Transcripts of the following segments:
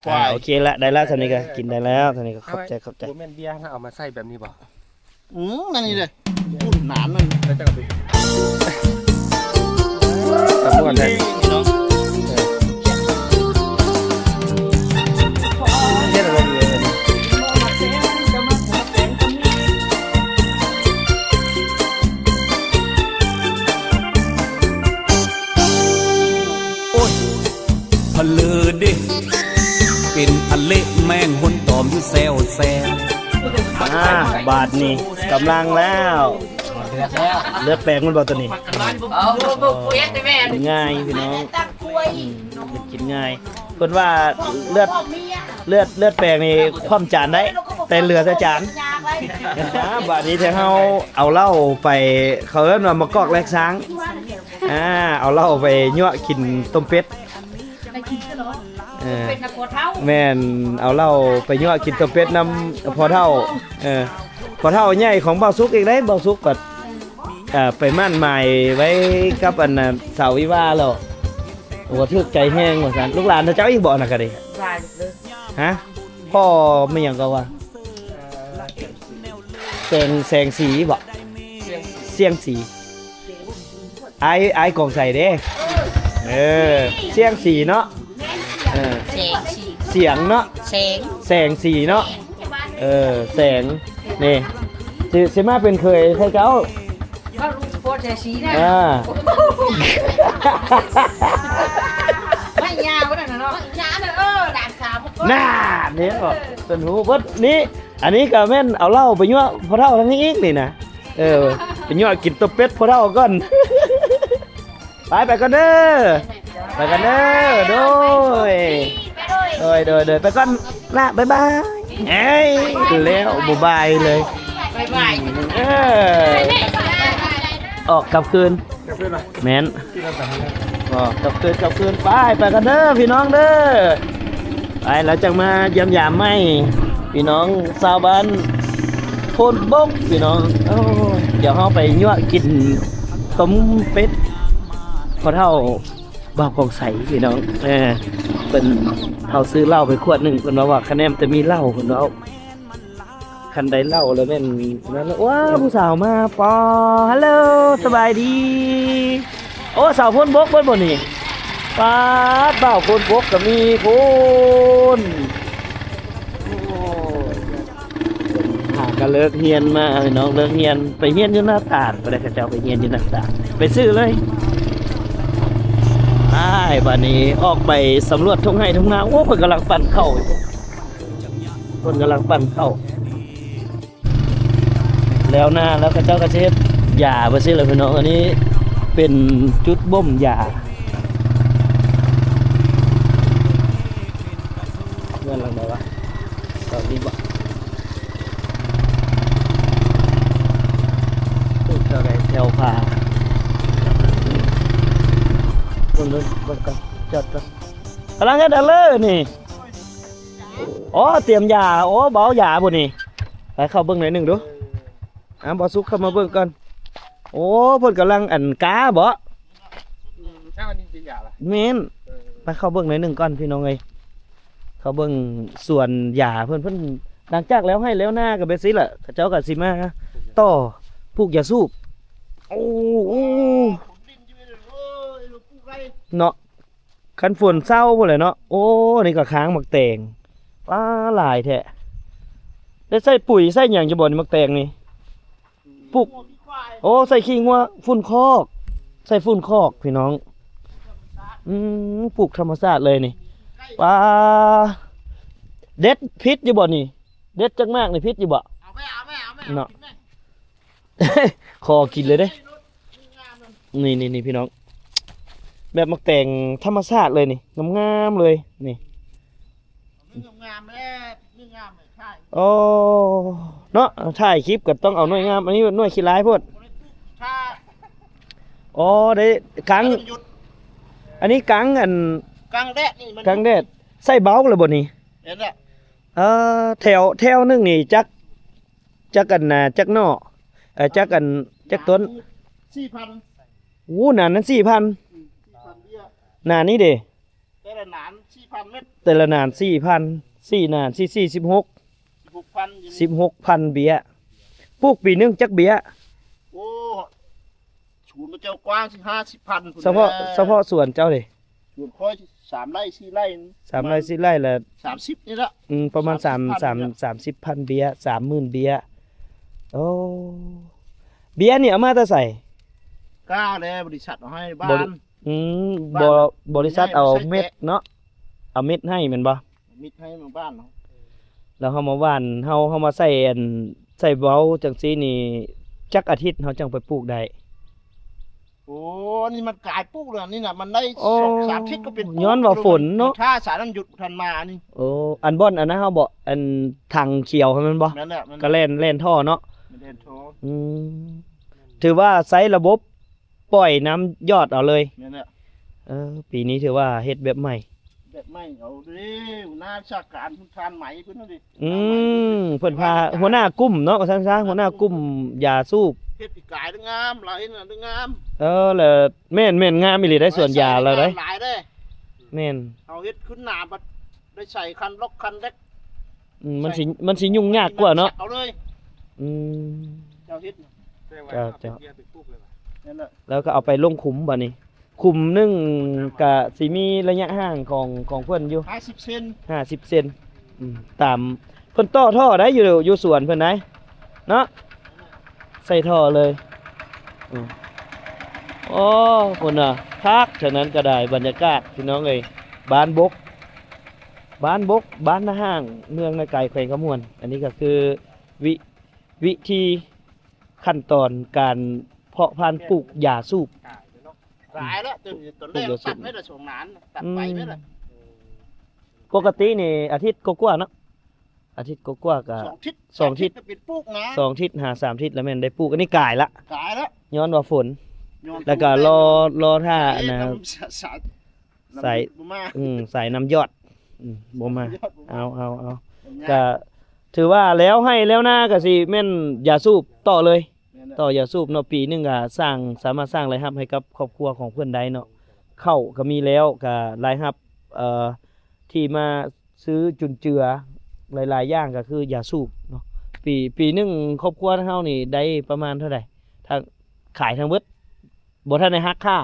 ອ່າ ໂອເຄລະ ໄດ້ລະ ສ່ຳນີ້ກໍກິນໄດ້ແລ້ວ ສ່ຳນີ້ກໍຂອບໃຈ ຂອບໃຈ. ບໍ່ແມ່ນເບຍນະ ເອົາມາໃສ່ແບບນີ້ບໍ່? ອືມ ນັ້ນນີ້ເດ້ ປຸ້ນນານມັນ ແລ້ວຈັ່ງເອົາໄປ ຕຳຫຼວດແທ້ ເຮັດອະໄລຢູ່ເອີຍ? ໂອ້ຍ ພະເລີເດ້ ເປັນອະເລະແມງຫົນຕອມຢູ່ແຊວແຊວ. ອ່າ ບາດນີ້ກຳລັງແລ້ວ ເລືອດແປງມັນບໍ່ຕົວນີ້? ເອົາ ເຮັດງ່າຍພີ່ນ້ອງ ກິນງ່າຍ. ເພິ່ນວ່າເລືອດ ເລືອດ ເລືອດແປງນີ້ຄວ່ຳຈານໄດ້ ແຕ່ເຫຼືອແຕ່ຈານ. ອ່າ ບາດນີ້ທາງເຮົາເອົາເຫຼົ້າໄປ ເຂົາເອີ້ນວ່າມະກອກແລກຊ້າງ. ອ່າ ເອົາເຫຼົ້າໄປຍົວະກິນຕົ້ມເປັດ. ເອີ ເປັນນະພໍ່ເຖົ້າ ແມ່ນ ເອົາເຫຼົ້າໄປຍົວະກິນຕົ້ມເປັດນຳພໍ່ເຖົ້າ. ເອີ ພໍ່ເຖົ້າໃຫຍ່ຂອງບ່າວສຸກອີກເດ້. ບ່າວສຸກກໍ ເອີ ໄປໝັ້ນໝາຍໄວ້ກັບອັນນ່າ ສາວວິວາແລ້ວ ໂອ້ ຖືກໃຈແຮງວ່າຊັ້ນ. ລູກຫຼານເຈົ້າອີກບໍ່ ອັນນັ້ນກໍດີ? ຫຼາຍເດີ. ຮະ? ພໍ່ແມ່ນຫຍັງກໍວ່າ ແສງ ແສງສີບໍ? ສຽງສີ ສຽງສີ ອ້າຍ ອ້າຍກອງໄຊເດ້. ເອີ ສຽງສີເນາະ. ເອີ ແສງສີ ສຽງເນາະ ແສງ ແສງສີເນາະ. ເອີ ແສງ ນີ້ ຊິ ຊິມາເປັນເຂີຍໃສ່ເຈົ້າ ເວົ້າລູກໂພດແສງສີນະ. ອ່າ ໄມ້ຍາວນັ້ນນະເນາະ ໄມ້ຍາວນະ. ເອີ ຫຼານສາວ ນາ ນີ້ເຫັນບໍ່ ເພິ່ນຮູ້ເບິດນີ້. ອັນນີ້ກໍແມ່ນເອົາເຫຼົ້າໄປຍົວະພໍ່ເຖົ້າທາງນີ້ອີກນີ້ນະ. ເອີ ໄປຍົວະກິນຕົ້ມເປັດພໍ່ເຖົ້າກ່ອນ. ໄປ ໄປກ່ອນເດີ ໄປກ່ອນເດີ. ໂດຍ ໂດຍ ໂດຍ ໂດຍ ໄປກ່ອນລະ ບາຍບາຍ. ເອີຍ ແລ້ວບໍ່ບາຍເລີຍ ບາຍບາຍ. ເອີ ອອກກັບຄືນ ກັບຄືນຫວາ? ແມ່ນ ກັບຄືນ ກັບຄືນ. ໄປ ໄປກັນເດີພີ່ນ້ອງເດີ. ໄປ ແລ້ວຈັ່ງມາຢ້ຽມຢາມໃໝ່ ພີ່ນ້ອງຊາວບ້ານໂພນບົກ ພີ່ນ້ອງ. ໂອ້ຍ ດຽວເຮົາໄປຍົວະກິນຕົ້ມເປັດພໍ່ເຖົ້າບ່າວກອງໄຊ ພີ່ນ້ອງ. ເອີ ເພິ່ນ ເຮົາຊື້ເຫຼົ້າໄປຂວດໜຶ່ງ ເພິ່ນວ່າ ວ່າຄະແນນແຕ່ມີເຫຼົ້າ ເພິ່ນເວົ້າ. ຄັນໄດ້ເຫຼົ້າແລ້ວແມ່ນນັ້ນ. ວ້າ ຜູ້ສາວມາ. ປໍ ຮັລໂຫຼ ສະບາຍດີ. ໂອ້ ສາວໂພນບົກເບິດບໍ່ນີ້? ປາດ ບ່າວໂພນບົກກໍມີພຸ້ນ. ໂອ້ຍ ຫາກໍເລີກຮຽນມາ ພີ່ນ້ອງ ເລີກຮຽນ ໄປຮຽນຢູ່ໜ້າຕາດ. ບໍ່ໄດ້ ເຂົາເຈົ້າໄປຮຽນຢູ່ໜ້າຕາດ ໄປຊື້ເລີຍ. ອ້າຍ ບາດນີ້ອອກໄປສຳຫຼວດທົ່ງໄຮ່ທົ່ງນາ. ໂອ້ ເພິ່ນກຳລັງປັ່ນເຂົ້າ ເພິ່ນກຳລັງປັ່ນເຂົ້າ ແລ້ວນາ ແລ້ວເຂົາເຈົ້າກໍຊິເຮັດຢາໄປຊີ້ແຫຼະພີ່ນ້ອງ. ອັນນີ້ເປັນຈຸດບົ່ມຢາ. ເຮືອນຫຼັງໃດວະ? ເຂົານີ້ບໍ? ແຖວໃດ? ແຖວຜາ. ເບິ່ງ ເບິ່ງ ເບິ່ງກ່ອນ ຈອດກ່ອນ. ກຳລັງເຮັດອັນເລີນີ້. ອໍ ຕຽມຢາ. ໂອ້ ເບົາຢາພຸ້ນນີ້. ໄປເຂົ້າເບິ່ງໜ້ອຍໜຶ່ງດູ. ອ່າ ບໍ່ສຸກເຂົ້າມາເບິ່ງກ່ອນ. ໂອ້ ເພິ່ນກຳລັງອັນກາບໍ? ອືມ ເຈົ້າ ອັນນີ້ເປັນຢາລະ? ແມ່ນ. ເອີ ໄປເຂົ້າເບິ່ງໜ້ອຍໜຶ່ງກ່ອນພີ່ນ້ອງເອີຍ. ເຂົ້າເບິ່ງສວນຢາເພິ່ນ. ເພິ່ນຫຼັງຈາກແລ້ວໄຮ່ແລ້ວນາກໍແບບຊີ້ລະ ເຂົາເຈົ້າກໍຊິມາຕໍ່ປູກຢາສູບ. ໂອ້ ເນາະ. ຄັນຝົນເຊົາພຸ້ນແຫຼະເນາະ. ໂອ້ ນີ້ກໍຄ້າງໝາກແຕງ. ປ້າ ຫຼາຍແທ້. ໄດ້ໃສ່ປຸ໋ຍໃສ່ຫຍັງຢູ່ບໍ່ນີ້ ໝາກແຕງນີ້? ປຸກ ໂອ້ ໃສ່ຂີ້ງົວ ຝຸ່ນຄອກ ໃສ່ຝຸ່ນຄອກພີ່ນ້ອງ. ອືມ ປູກທຳມະຊາດເລີຍນີ້. ປ້າ ເດັດຜິດຢູ່ບໍ່ນີ້? ເດັດຈັກໝາກນີ້ຜິດຢູ່ບໍ່? ເອົາແມ່ ເອົາແມ່ ເອົາແມ່ ເນາະ ກິນແມ່. ຂໍກິນເລີຍເດ້. ນີ້ໆໆ ພີ່ນ້ອງ ແບບໝາກແຕງທຳມະຊາດເລີຍນີ້ ງາມໆເລີຍນີ້. ງາມແລ້ວ ງາມແລ້ວ ໂອ້ ເນາະ ຖ່າຍຄລິບກໍຕ້ອງເອົາໜ່ວຍງາມ. ອັນນີ້ໜ່ວຍຂີ້ລ້າຍໂພດ. ອໍ ໄດ້ກາງ ອັນນີ້ກາງ ອັນ ກາງແດດນີ້ ມັນກາງແດດ. ໃສ່ເບົາແລ້ວບໍ່ນີ້? ເຫັນແລ້ວ. ເອີ ແຖວ ແຖວໜຶ່ງນີ້ຈັກ ຈັກອັນນະ ຈັກໜໍ່ ເອີ ຈັກອັນ ຈັກຕົ້ນ? ສີ່ພັນ. ໂອ້ ໜານນັ້ນສີ່ພັນ. ອືມ ສີ່ພັນເບ້ຍ. ໜານນີ້ເດ? ແຕ່ລະໜານສີ່ ພັນເມັດ ແຕ່ລະໜານສີ່ພັນ ສີ່ໜານ ສີ່ສີ່ ສິບຫົກ ສິບຫົກພັນຢູ່ນີ້ ສິບຫົກພັນເບ້ຍ. ປູກປີໜຶ່ງຈັກເບ້ຍ? ໂອ້ ສວນຂະເຈົ້າກວ້າງສິບຫ້າສິບພັນພຸ້ນ ສະເພາະ ແຫຼະ ສະເພາະສວນເຈົ້າເດ? ສວນຂ້ອຍສາມໄຮ່ສີ່ໄຮ່ ສາມໄຮ່ສີ່ໄຮ່ລະ ສາມສິບນີ້ລະ ອືມ ປະມານສາມ ສາມສິບພັນເບ້ຍ ສາມໝື່ນເບ້ຍ. ໂອ້ ເບ້ຍນີ້ເອົາມາແຕ່ໃສ? ກ້າແລ້ວ ບໍລິສັດເອົາໃຫ້ບ້ານ ອືມ ບໍລິສັດເອົາເມັດເນາະ ເອົາເມັດໃຫ້ແມ່ນບໍ່? ເອົາເມັດໃຫ້ມາບ້ານເນາະ ແລ້ວເຮົາມາຫວ່ານ ເຮົາ ເຮົາມາໃສ່ອັນ ໃສ່ເວົ້າຈັ່ງຊີ້ນີ້ ຈັກອາທິດເຮົາຈັ່ງໄປປູກໄດ້? ໂອ້ ອັນນີ້ມັນກາຍປູກແລ້ວ ອັນນີ້ນະ ມັນໄດ້ສອງສາມທິດກໍເປັນປູກ ຍ້ອນວ່າຝົນເນາະ ຖ້າສາຍນ້ຳຢຸດບໍ່ທັນມານີ້. ໂອ້ ອັນບ່ອນອັນນັ້ນເຮົາບໍ່ ອັນຖັງຂຽວຫັ້ນແມ່ນບໍ່? ແມ່ນແຫຼະ ແມ່ນແຫຼະ ກໍແລ່ນ ແລ່ນທໍ່ເນາະ ແມ່ນແລ່ນທໍ່. ອືມ ຖືວ່າໃຊ້ລະບົບ ປ່ອຍນ້ຳຢອດເອົາເລີຍ. ແມ່ນແຫຼະ ເອີ ປີນີ້ຖືວ່າເຮັດແບບໃໝ່ ແບບໃໝ່ ເອົາເດ້ ຫົວໜ້າວິຊາການ ທ່ານໄໝເພິ່ນນັ້ນເດ້. ອືມ ເພິ່ນພາຫົວໜ້າກຸ່ມເນາະ ວ່າຊັ້ນຊະ ຫົວໜ້າກຸ່ມຢາສູບ ເຮັດປີກາຍໄດ້ງາມ ລາວເຮັດນັ້ນໄດ້ງາມ. ເອີ ແລ້ວ ແມ່ນ ແມ່ນ ງາມອີ່ຫຼີໄດ໋ ສວນຢາລາວໄດ໋ ຫຼາຍເດ້. ແມ່ນ ເຮົາເຮັດຂຶ້ນໜ້າບັດໄດ້ໃສ່ຄັນລັອກຄັນແລັກ. ອືມ ມັນຊິ ມັນຊິຫຍຸ້ງຍາກກວ່າເນາະ ເອົາເລີຍ. ອືມ ເຈົ້າເຮັດ ເຈົ້າ ເຈົ້າ ແມ່ນແຫຼະ ແລ້ວກໍເອົາໄປລົງຂຸມບາດນີ້ ຂຸມໜຶ່ງກະຊິມີໄລຍະຫ່າງຂອງ ຂອງເພິ່ນຢູ່ຫ້າສິບເຊັນ ຫ້າສິບເຊັນ. ອືມ ຕາມເພິ່ນຕໍ່ທໍ່ໄດ້ຢູ່ ຢູ່ສວນເພິ່ນໄດ໋ເນາະ ໃສ່ທໍ່ເລີຍ. ອືມ ໂອ້ ພຸ້ນນະ ຄັກເທົ່ານັ້ນກໍໄດ້ ບັນຍາກາດພີ່ນ້ອງເອີຍ ບ້ານບົກ ບ້ານບົກ ບ້ານນາຮ່າງ ເມືອງນາໄກ ແຂວງຄຳມ່ວນ. ອັນນີ້ກໍຄືວິ ວິທີຂັ້ນຕອນການເພາະພັນປູກຢາສູບ. ຫຼາຍແລ້ວ ຕົວນີ້ ຕອນແລກຕັດໄວ້ລະສອງນານ ຕັດໄປໄວ້ລະ. ອືມ ປົກກະຕິນີ້ອາທິດກວ່າໆເນາະ ອາທິດກວ່າໆກະສອງທິດ ສອງທິດ ສາມທິດກໍເປັນປູກນະ ສອງທິດຫາສາມທິດລະແມ່ນໄດ້ປູກ. ອັນນີ້ກາຍລະ ກາຍລະ ຍ້ອນວ່າຝົນ ຍ້ອນ ແລ້ວກໍລໍ ລໍຖ້າອັນນະ ສາຍ ສາຍ ອືມ ສາຍນ້ຳຢອດ ອືມ ບໍ່ມາ ນ້ຳຢອດບໍ່ມາ. ເອົາ ເອົາ ເອົາ ມັນຍາກ ກະຖືວ່າແລ້ວໄຮ່ແລ້ວນາກະຊິແມ່ນຢາສູບຕໍ່ເລີຍ ແມ່ນແຫຼະ ຕໍ່ຢາສູບເນາະ. ປີໜຶ່ງກະສ້າງ ສາມາດສ້າງລາຍຮັບໃຫ້ກັບຄອບຄົວຂອງເພິ່ນໄດ້ເນາະ ເຂົ້າກະມີແລ້ວ ກະລາຍຮັບ ເອີ ທີ່ມາຊື້ຈຸນເຈືອຫຼາຍໆຢ່າງກະຄືຢາສູບເນາະ. ປີ ປີໜຶ່ງຄອບຄົວເຮົານີ້ໄດ້ປະມານເທົ່າໃດ ທັງຂາຍທັງເບິດ? ບໍ່ທັນໄດ້ຫັກຄ່າ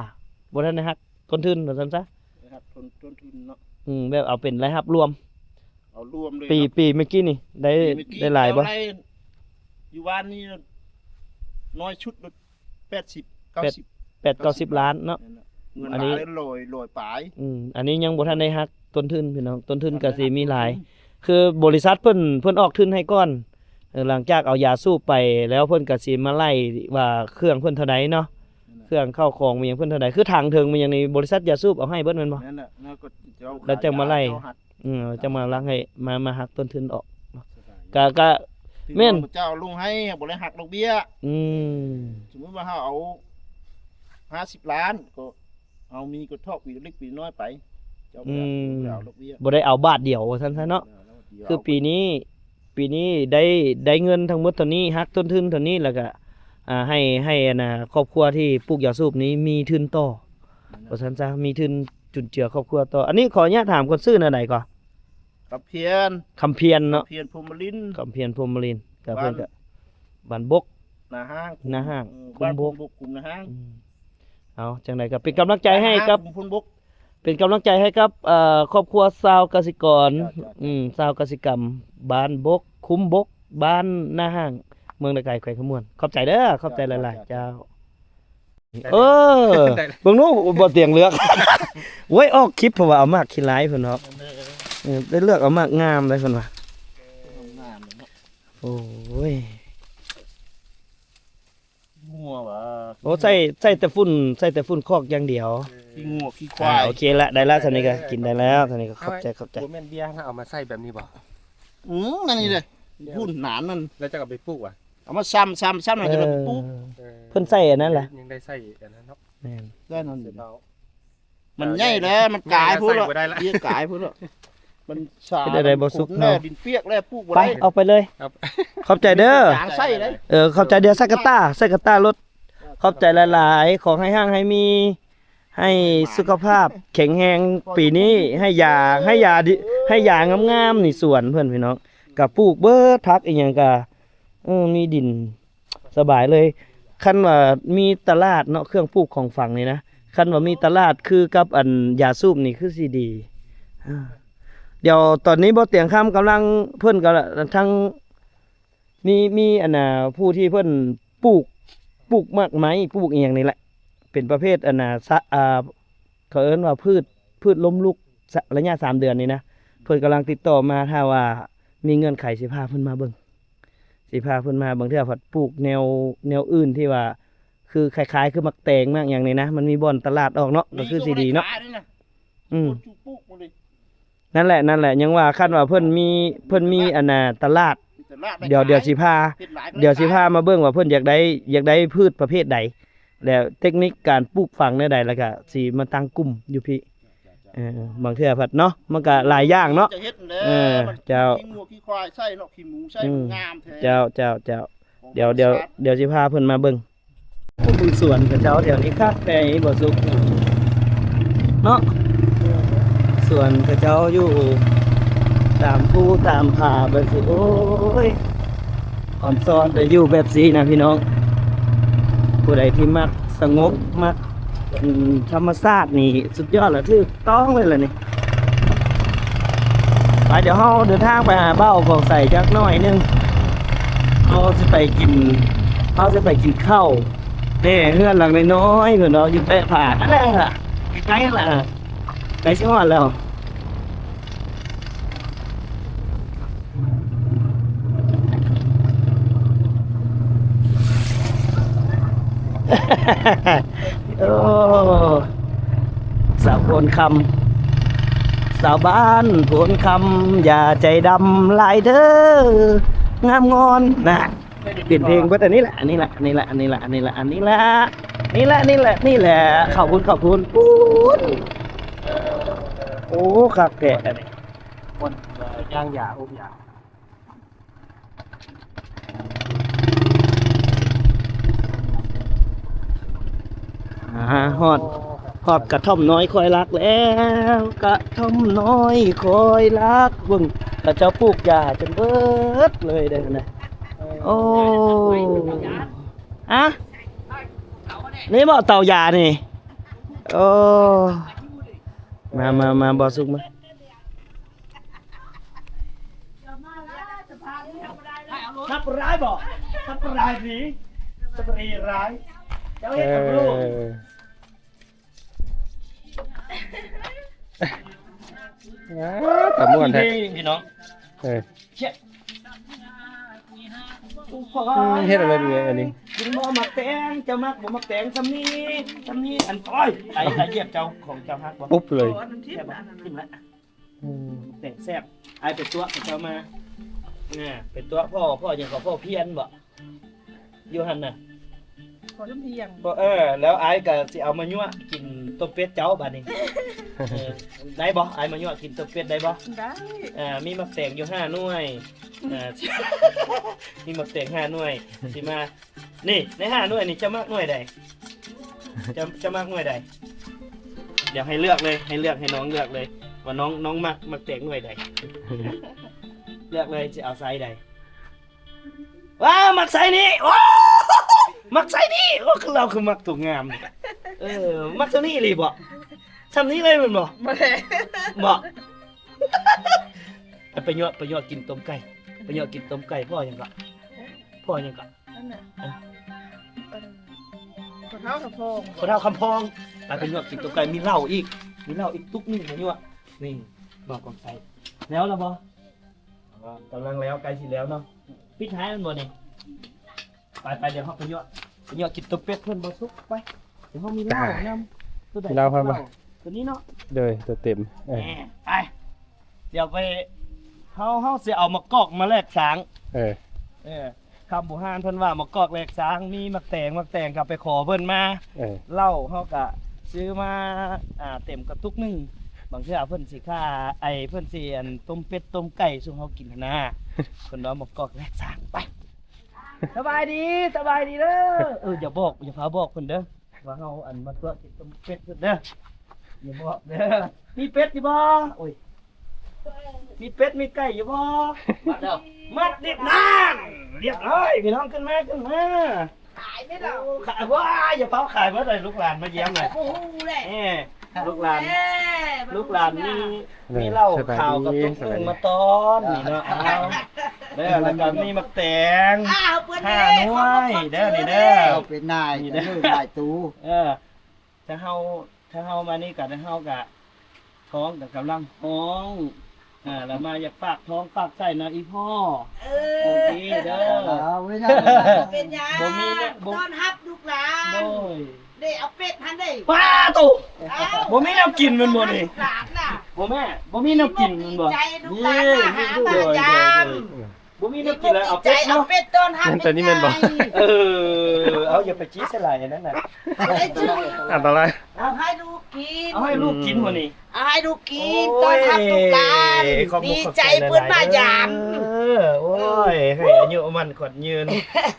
ບໍ່ທັນໄດ້ຫັກຕົ້ນທຶນວ່າຊັ້ນຊະ ໄດ້ຫັກຕົ້ນ ຕົ້ນທຶນເນາະ. ອືມ ແບບເອົາເປັນລາຍຮັບລວມ ເອົາລວມເລີຍ ປີ ເນາະ ປີເມື່ອກີ້ນີ້ໄດ້ ປີເມື່ອກີ້ ໄດ້ຫຼາຍບໍ່? ເຈົ້າໄດ້ ຢູ່ບ້ານນີ້ນ້ອຍສຸດແປດສິບ ເກົ້າສິບ ແປດ ເກົ້າສິບລ້ານເນາະ. ແມ່ນແຫຼະ ເງິນ ອັນນີ້ຫຼາຍ ຮ້ອຍ ຮ້ອຍປາຍ. ອືມ ອັນນີ້ຍັງບໍ່ທັນໄດ້ຫັກຕົ້ນທຶນພີ່ນ້ອງ ຕົ້ນທຶນກະຊິມີຫຼາຍ ຄືບໍລິສັດເພິ່ນ ເພິ່ນອອກທຶນໃຫ້ກ່ອນ ເອີ ຫຼັງຈາກເອົາຢາສູບໄປແລ້ວ ເພິ່ນກະຊິມາໄລ່ວ່າເຄື່ອງເພິ່ນເທົ່າໃດເນາະ ເຄື່ອງເຂົ້າຂອງມີຫຍັງເພິ່ນເທົ່າໃດ ຄືຖັງເຖິງມີຫຍັງນີ້ ບໍລິສັດຢາສູບເອົາໃຫ້ເບິດແມ່ນບໍ່? ແມ່ນແຫຼະ ແລ້ວກໍເຈົ້າ ແລ້ວຈັ່ງມາໄລ່ ຂາຍຢາເຈົ້າຫັກ ອືມ ຈັ່ງມາລັກໃຫ້ ມາ ມາຫັກຕົ້ນທຶນອອກ ກະ ກະ ແມ່ນ ເຈົ້າລົງໃຫ້ບໍ່ໄດ້ຫັກດອກເບ້ຍ. ອືມ ສົມມຸດວ່າເຮົາເອົາຫ້າສິບລ້ານ ກໍ ເຮົາມີກໍຖອກປີເລັກປີນ້ອຍໄປ ເຈົ້າ ອືມ ບໍ່ໄດ້ເອົາດອກເບ້ຍ ບໍ່ໄດ້ເອົາບາດດຽວວ່າຊັ້ນຊະເນາະ. ເອີ ເອົາບາດດຽວ ຄືປີນີ້ ປີນີ້ໄດ້ ໄດ້ເງິນທັງໝົດເທົ່ານີ້ ຫັກຕົ້ນທຶນເທົ່ານີ້ ແລ້ວກະ ອ່າ ໃຫ້ ໃຫ້ອັນນ່າ ຄອບຄົວທີ່ປູກຢາສູບນີ້ມີທຶນຕໍ່ ແມ່ນແຫຼະ ວ່າຊັ້ນຊະ ມີທຶນຈຸນເຈືອຄອບຄົວຕໍ່. ອັນນີ້ຂໍອະນຸຍາດຖາມກ່ອນ ຊື່ແນວໃດກໍ? ຄຳພຽນ ຄຳພຽນເນາະ ຄຳພຽນພົມມະລິນ ຄຳພຽນພົມມະລິນ ກະເພິ່ນກະ ບ້ານບົກ ນາຮ່າງ ນາຮ່າງ ເອີ ຄຸ້ມບົກ ບ້ານຄຸ້ມບົກ ຄຸ້ມນາຮ່າງ. ອືມ ເອົາ ຈັ່ງໃດກໍເປັນກຳລັງໃຈໃຫ້ກັບ ຄຸ້ມພົມບົກ ເປັນກຳລັງໃຈໃຫ້ກັບ ເອີ ຄອບຄົວຊາວກະສິກອນ ເຈົ້າ ເຈົ້າ ເຈົ້າ ອືມ ຊາວກະສິກຳ ບ້ານບົກ ຄຸ້ມບົກ ບ້ານນາຮ່າງ ເມືອງນາໄກ ແຂວງຄຳມ່ວນ. ຂອບໃຈເດີ ຂອບໃຈຫຼາຍໆ ເຈົ້າ ເຈົ້າ ເຈົ້າ. ເອີ ໄດ້ ເບິ່ງດູ ບໍ່ຕຽງເລືອກ ໂອ້ຍ ອອກຄລິບ ເພາະວ່າເອົາໝາກຂີ້ລາຍເພິ່ນເນາະ ເອີ ໄດ້ເລືອກເອົາໝາກງາມໄດ໋ເພິ່ນວ່າ ງາມເນາະ. ໂອ້ຍ ງົວຫວາ ໂອ້ ໃສ່ ໃສ່ແຕ່ຝຸ່ນ ໃສ່ແຕ່ຝຸ່ນຄອກຢ່າງດຽວ ຂີ້ງົວຂີ້ຄວາຍ. ອ່າ ໂອເຄລະ ໄດ້ລະ ສ່ຳນີ້ກໍກິນໄດ້ແລ້ວ ສ່ຳນີ້ກໍຂອບໃຈ ຂອບໃຈ. ບໍ່ແມ່ນເບ້ຍນະ ເອົາມາໃສ່ແບບນີ້ບໍ່? ອືມ ອັນນີ້ເດ້ ພຸ້ນໜານນັ້ນ ແລ້ວຈະເອົາໄປປູກຫວາ? ເອົາມາຊ້ຳ ຊ້ຳ ຊ້ຳ ແລ້ວຈະໄດ້ໄປປູກ. ເອີ ເພິ່ນໃສ່ອັນນັ້ນລະ ຍັງໄດ້ໃສ່ອັນນັ້ນເນາະ. ແມ່ນ ໄດ້ນັ້ນ ມັນໃຫຍ່ແລ້ວ ມັນກາຍພຸ້ນລະ ເບ້ຍກາຍພຸ້ນລະ ມັນສາ ເຮັດໄດ້ບໍ່ສຸກເນາະ ດິນປຽກແລ້ວ ປູກບໍ່ໄດ້. ໄປ ອອກໄປເລີຍ ຂອບໃຈເດີ ເອີ ຂອບໃຈເດີ ໃສ່ກະຕ່າ ໃສ່ກະຕ່າລົດ ຂອບໃຈຫຼາຍໆ ຂໍໃຫ້ຮັ່ງໃຫ້ມີ ໃຫ້ສຸຂະພາບແຂງແຮງປີນີ້ ໃຫ້ຢາ ໃຫ້ຢາດີ ໃຫ້ຢາງາມໆ ນີ້ສວນເພິ່ນພີ່ນ້ອງ ກະປູກເບິດ ຜັກອີ່ຫຍັງກະ ເອີ ມີດິນສະບາຍເລີຍ. ຄັນວ່າມີຕະຫຼາດເນາະ ເຄື່ອງປູກຂອງຝັງນີ້ນະ ຄັນວ່າມີຕະຫຼາດຄືກັບອັນຢາສູບນີ້ຄືຊິດີ. ອາ ດຽວຕອນນີ້ບໍ່ຕຽງຄຳກຳລັງ ເພິ່ນກໍທັງ ມີ ມີອັນນ່າ ຜູ້ທີ່ເພິ່ນປູກ ປູກໝາກໄມ້ ປູກອີ່ຫຍັງນີ້ແຫຼະ ເປັນປະເພດອັນນ່າ ສະ ອ່າ ເຂົາເອີ້ນວ່າພືດ ພືດລົ້ມລຸກ ສະ ໄລຍະສາມເດືອນນີ້ນະ ເພິ່ນກຳລັງຕິດຕໍ່ມາ ຖ້າວ່າມີເງື່ອນໄຂຊິພາເພິ່ນມາເບິ່ງ ຊິພາເພິ່ນມາ. ບາງເທື່ອພັດປູກແນວ ແນວອື່ນທີ່ວ່າ ຄືຄ້າຍໆ ຄືໝາກແຕງ ໝາກຫຍັງນີ້ນະ ມັນມີບ່ອນຕະຫຼາດອອກເນາະ ກໍຄືຊິດີເນາະ. ອືມ ນັ້ນແຫຼະ ນັ້ນແຫຼະ ຍັງວ່າຄັນວ່າເພິ່ນມີ ເພິ່ນມີອັນນ່າຕະຫຼາດ ດຽວ ດຽວຊິພາ ດຽວຊິພາມາເບິ່ງວ່າເພິ່ນຢາກໄດ້ ຢາກໄດ້ພືດປະເພດໃດ ແລ້ວເຕັກນິກການປູກຝັງແນວໃດ ແລ້ວກະຊິມາຕັ້ງກຸ່ມຢູ່ພີ້. ເອີ ບາງເທື່ອພັດເນາະ ມັນກະຫຼາຍຢ່າງເນາະ. ເອີ ເຈົ້າ ຂີ້ງົວຂີ້ຄວາຍໃສ່ເນາະ ຂີ້ໝູໃສ່ ອືມ ມັນງາມແທ້. ເຈົ້າ ເຈົ້າ ເຈົ້າ ດຽວ ດຽວ ດຽວຊິພາເພິ່ນມາເບິ່ງ. ໂອ້ ເບິ່ງສວນເຂົາເຈົ້າແຖວນີ້ຄັກແທ້ ບໍ່ສຸກເນາະ. ສວນເຂົາເຈົ້າຢູ່ຕາມພູຕາມຜາແບບນີ້ ໂອ້ຍ ອອນຊອນໄດ້ຢູ່ແບບນີ້ນະພີ່ນ້ອງ. ຜູ້ໃດທີ່ມັກສະຫງົບ ມັກ ອືມ ທຳມະຊາດນີ້ ສຸດຍອດລະ ຖືກຕ້ອງເລີຍລະນີ້. ໄປ ດຽວເຮົາເດີນທາງໄປຫາບ່າວກອງໄຊຈັກໜ້ອຍໜຶ່ງ ເຮົາຊິໄປກິນ ເຮົາຊິໄປກິນເຂົ້າ. ແນ່ ເຮືອນຫຼັງນ້ອຍໆ ເພິ່ນເນາະ ຢູ່ແປະຜານັ້ນແຫຼະ ໃກ້ໆ ລະ ໃກ້ຊິຮອດແລ້ວ. ໂອ້ ສາວໂພນຄຳ ສາວບ້ານໂພນຄຳ ຢ່າໃຈດຳຫຼາຍເດີ ງາມງອນນະ. ປ່ຽນເພງເບິດ ອັນນີ້ແຫຼະ ອັນນີ້ແຫຼະ ອັນນີ້ແຫຼະ ເຂົ້າພຸ້ນ ເຂົ້າພຸ້ນ ພຸ້ນ. ໂອ້ ຄັກແທ້ ຍ່າງຢາ ອົບຢາ. ອາ ຮອດ ຮອດກະທ່ອມນ້ອຍຄອຍລັກແລ້ວ ກະທ່ອມນ້ອຍຄອຍລັກ. ເບິ່ງ ເຂົາເຈົ້າປູກຢາຈົນເບິດເລີຍເດ້ນະ. ໂອ້ ອະ ນີ້ບໍ່ເຕົາຢານີ້? ໂອ້ ມາ ມາ ມາ ບໍ່ສຸກມາ. ສັບຮ້າຍບໍ່? ສັບຮ້າຍຜີ ສັບຮ້າຍຮ້າຍ ເຈົ້າເຮັດກັບລູກ. ເອີ ອ່າ ຕາມ່ວນແທ້ ເດ້ພີ່ນ້ອງ. ເອີ ເຮັດ ອືມ ເຮັດອະໄລດີອັນນີ້? ກິນບໍ່ໝາກແຕງ? ເຈົ້າມັກບໍ່ໝາກແຕງ? ຊ່ຳນີ້ ຊ່ຳນີ້ ອັນ ໂອ້ຍ ໄອ້ ໄອ້ຢຽບເຈົ້າ ຂອງເຈົ້າຮັກບໍ່? ປຸບເລີຍ ແຊບບໍ່? ກິນລະ. ອືມ ແຕງແຊບ ອ້າຍໄປຕົວະເຂົາເຈົ້າມາ. ອ່າ ໄປຕົວະພໍ່ ພໍ່ຫຍັງກໍ ພໍ່ພຽນບໍ? ຢູ່ຫັ້ນນະ ພໍ່ພຽນ. ເອີ ແລ້ວອ້າຍກໍຊິເອົາມາຍົວະກິນຕົ້ມເປັດເຈົ້າບາດນີ້. ເອີ ໄດ້ບໍ່? ອ້າຍມາຍົວະກິນຕົ້ມເປັດໄດ້ບໍ່? ໄດ້. ເອີ ມີໝາກແຕງຢູ່ຫ້າໜ່ວຍ. ເອີ ມີໝາກແຕງຫ້າໜ່ວຍ ຊິມາ ນີ້ ໃນຫ້າໜ່ວຍນີ້ ເຈົ້າມັກໜ່ວຍໃດ? ເຈົ້າ ເຈົ້າມັກໜ່ວຍໃດ? ດຽວໃຫ້ເລືອກເລີຍ ໃຫ້ເລືອກ ໃຫ້ນ້ອງເລືອກເລີຍ ວ່ານ້ອງ ນ້ອງມັກ ມັກແຕງໜ່ວຍໃດ? ເລືອກເລີຍ ຊິເອົາໄຊໃດ? ວ້າ ມັກໄຊນີ້. ໂອ້ ມັກໄຊນີ້. ໂອ້ ລາວຄືມັກຕົວງາມ. ເອີ ມັກຕົວນີ້ອີ່ຫຼີບໍ? ຊ່ຳນີ້ເລີຍແມ່ນບໍ? ບໍ່ແມ່ນ ບໍ່. ໄປຍົວະ ໄປຍົວະກິນຕົ້ມໄກ່ ໄປຍົວະກິນຕົ້ມໄກ່. ພໍ່ຫຍັງເກາະ? ພໍ່ຫຍັງເກາະ? ນັ້ນນະ ເອີ ພໍ່ເຖົ້າຄຳພອງ ພໍ່ເຖົ້າຄຳພອງ. ໄປ ໄປຍົວະກິນຕົ້ມໄກ່ ມີເຫຼົ້າອີກ ມີເຫຼົ້າອີກຕຸກໜຶ່ງມາຍົວະ. ນີ້ ບ່າວກອງໄຊ ແລ້ວລະບໍ່? ກຳລັງແລ້ວ ໃກ້ຊິແລ້ວເນາະ. ປິດທ້າຍມັນບໍ່ນີ້? ໄປ ໄປ ດຽວເຮົາໄປຍົວະ ໄປຍົວະກິນຕົ້ມເປັດເພິ່ນບໍ່ສຸກ. ໄປ ດຽວເຮົາມີເຫຼົ້ານຳ. ຕົວໃດ? ເຫຼົ້າເພິ່ນບໍ່? ຕົວນີ້ເນາະ. ໂດຍ ຕົວເຕັມ. ເອີ ນີ້ ໄປ ດຽວໄປ ເຮົາ ເຮົາຊິເອົາໝາກກອກມາແລກສາງ. ເອີ ເອີ ຄຳບູຮານເພິ່ນວ່າໝາກກອກແລກສາງ ມີໝາກແຕງ ໝາກແຕງກໍໄປຂໍເພິ່ນມາ. ເອີ ເຫຼົ້າເຮົາກໍຊື້ມາ ອ່າ ເຕັມກະຕຸກໜຶ່ງ. ບາງເທື່ອເພິ່ນຊິຂ້າ ໄອ້ ເພິ່ນຊິ ອັນ ຕົ້ມເປັດຕົ້ມໄກ່ສູ່ເຮົາກິນຫັ້ນນາ. ເພິ່ນວ່າໝາກກອກແລກສາງ. ໄປ ສະບາຍດີ ສະບາຍດີເດີ. ເອີ ຢ່າບອກ ຢ່າພາບອກເພິ່ນເດີ. ວ່າເຮົາອັນມາຕົວະກິນຕົ້ມເປັດພຸ້ນເດີ ຢ່າບອກເດີ. ມີເປັດຢູ່ບໍ່? ໂອ້ຍ ມີເປັດມີໄກ່ຢູ່ບໍ່? ມັດແລ້ວ ມັດເລີຍ. ນັ້ນ ລຽບຮ້ອຍ ພີ່ນ້ອງ ຂຶ້ນມາ ຂຶ້ນມາ. ຂາຍໄດ້ແລ້ວ ໂອ້ ຂາຍ ວ້າ ຢ່າເຜົາຂາຍເບິດເລີຍ ລູກຫຼານມາຢ້ຽມເລີຍ. ບໍ່ຮູ້ແຫຼະ ເອີ ລູກຫຼານ ແມ່ ລູກຫຼານມີ ນີ້ ມີເຫຼົ້າຂາວກັບຕົ້ມເອີ່ງມາຕ້ອນນີ້ເນາະ. ເອົາເດີ ແລ້ວກໍມີໝາກແຕງ ອ້າວ ເພິ່ນ ຫ້າໜ່ວຍເດີນີ້ເດີ. ເປັນນາຍ ນີ້ເດີ ນາຍຕູ ເອີ ຖ້າເຮົາ ຖ້າເຮົາມານີ້ກໍ ເຮົາກໍ ທ້ອງກໍກຳລັງຮ້ອງ ອ່າ ແລ້ວມາຢາກຝາກທ້ອງຝາກໄສ້ນຳອີ່ພໍ່. ເອີ ໂອເຄເດີ ເອີ ບໍ່ເປັນຫຍັງ ບໍ່ມີແນວ ບໍ່ ຕ້ອນຮັບລູກຫຼານ ໂດຍ ເດ້ ເອົາເປັດຫັ້ນເດ້. ປ້າໂຕ ອ້າວ ບໍ່ມີແນວກິນແມ່ນບໍ່ນີ້? ຫຼານນະ ບໍ່ແມ່ ບໍ່ມີແນວກິນແມ່ນບໍ່? ດີໃຈລູກຫຼານມາຫາ ມາຢາມ ໂດຍ ໂດຍ ໂດຍ. ບໍ່ມີແນວກິນແລ້ວ ເອົາເປັດເນາະ ເອົາເປັດຕ້ອນຮັບ. ແມ່ນໂຕນີ້ແມ່ນບໍ່? ເອີ ເອົາ ຢ່າໄປຈີ້ໃສ່ຫຼາຍອັນນັ້ນນະ ອັນຕະລາຍ. ເອົາໃຫ້ລູກກິນ ເອົາໃຫ້ລູກກິນມື້ນີ້ ເອົາໃຫ້ລູກກິນ ໂອ້ຍ ຕ້ອນຮັບລູກຫຼານ ຂອບຄຸນ ດີໃຈ ຂອບໃຈຫຼາຍໆ ເພິ່ນມາຢາມເດີ. ໂອ້ຍ ໃຫ້ອາຍຸໝັ້ນຂວັນຍືນ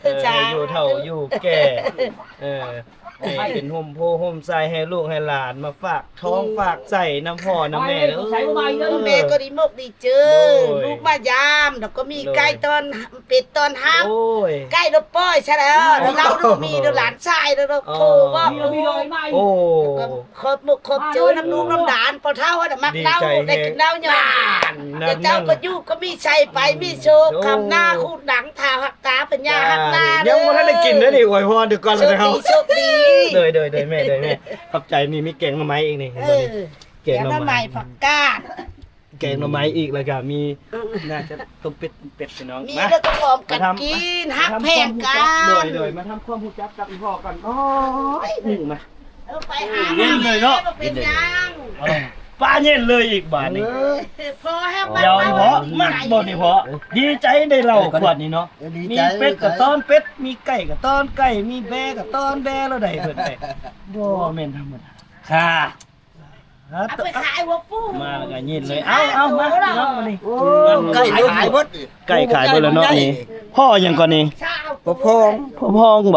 ເອີ ສາທຸ ໃຫ້ຢູ່ເຖົ້າຢູ່ແກ່ ເອີ ໃຫ້ເປັນຮົ່ມໂພຮົ່ມໄຊໃຫ້ລູກໃຫ້ຫຼານ ມາຝາກທ້ອງ ອືມ ຝາກໄສ້ນຳພໍ່ນຳແມ່ເດີ. ແມ່ກໍດີມົກດີໃຈ ໂດຍ ລູກມາຢາມ ແລ້ວກໍມີ ໂດຍ ໄກ່ຕ້ອນ ເປັດຕ້ອນຮັບ ໂອ້ຍ ໄກ່ລະປ່ອຍຊະແລ້ວ ໂອ້ຍ ລາວລູກມີ ໂດຍ ຫຼານຊາຍ ໂດຍ ອໍ ໂທວ່າ ໂອ້ ຂອບມຸກຂອບໃຈນຳລູກນຳຫຼານ ພໍ່ເຖົ້ານະມັກເຫຼົ້າ ດີໃຈແຮງ ໄດ້ກິນເຫຼົ້າຍອດ ນັ້ນ ເຈົ້າກໍຢູ່ກໍມີໄຊໄປ ອືມ ມີໂຊກ ໂດຍ ຄຳໜ້າຄູດຫຼັງ ຖ້າຮັກຕາ ເພິ່ນຢ່າຮັກໜ້າເດີ. ຍັງບໍ່ທັນໄດ້ກິນເດີນີ້ ອວຍພອນເດີກ່ອນເລີຍເຮົາ ໂຊກດີ ໂຊກດີ. ໂດຍ ໂດຍ ໂດຍ ແມ່ ໂດຍ ແມ່ ຂອບໃຈ. ນີ້ມີແກງໜໍ່ໄມ້ອີກນີ້ ເອີ ເຫັນບໍ່ນີ້? ແກງໜໍ່ໄມ້ ແກງໜໍ່ໄມ້ ຜັກກາດ ແກງໜໍ່ໄມ້ອີກ ແລ້ວກໍມີ ອືມ ໜ້າຈະຕົ້ມເປັດ ເປັດພີ່ນ້ອງ ມີ ມາ ແລ້ວກໍພ້ອມກັນ ມາທຳ ກິນ ມາ ຮັກແພງກັນ ມາທຳຄວາມຮູ້ຈັກ ໂດຍ ໂດຍ ມາທຳຄວາມຮູ້ຈັກກັບອີ່ພໍ່ກ່ອນ. ໂອ້ຍ ອືມ ມາ ເອີ ໄປຫາ ເຢັນເລີຍເນາະ ບໍ່ເປັນຫຍັງ ເອີ ປ້າເຢັນເລີຍອີກບາດນີ້. ເອີ ພໍແຮງ ດຽວອີ່ພໍ່ ມັກບໍ່ນີ້ພໍ່? ດີໃຈໄດ້ເຫຼົ້າຂວດນີ້ເນາະ ເອີ ດີໃຈ ມີເປັດກໍຕ້ອນເປັດ ມີໄກ່ກໍຕ້ອນໄກ່ ມີແບ້ກໍຕ້ອນແບ້ ແລ້ວໄດ້ເພິ່ນໄດ້ ບໍ່ແມ່ນທຳມະດາ ຄ່າ ເອົາໄປຂາຍຫົວປູ ມາແລ້ວກໍຍິນເລີຍ. ເອົາ ເອົາ ມາ ພີ່ນ້ອງ ມານີ້ ໂອ້ ໄກ່ຂາຍເບິດ ໄກ່ຂາຍເບິດແລ້ວເນາະນີ້. ພໍ່ຫຍັງກ່ອນນີ້? ພໍ່ພອງ ພໍ່ພອງບໍ?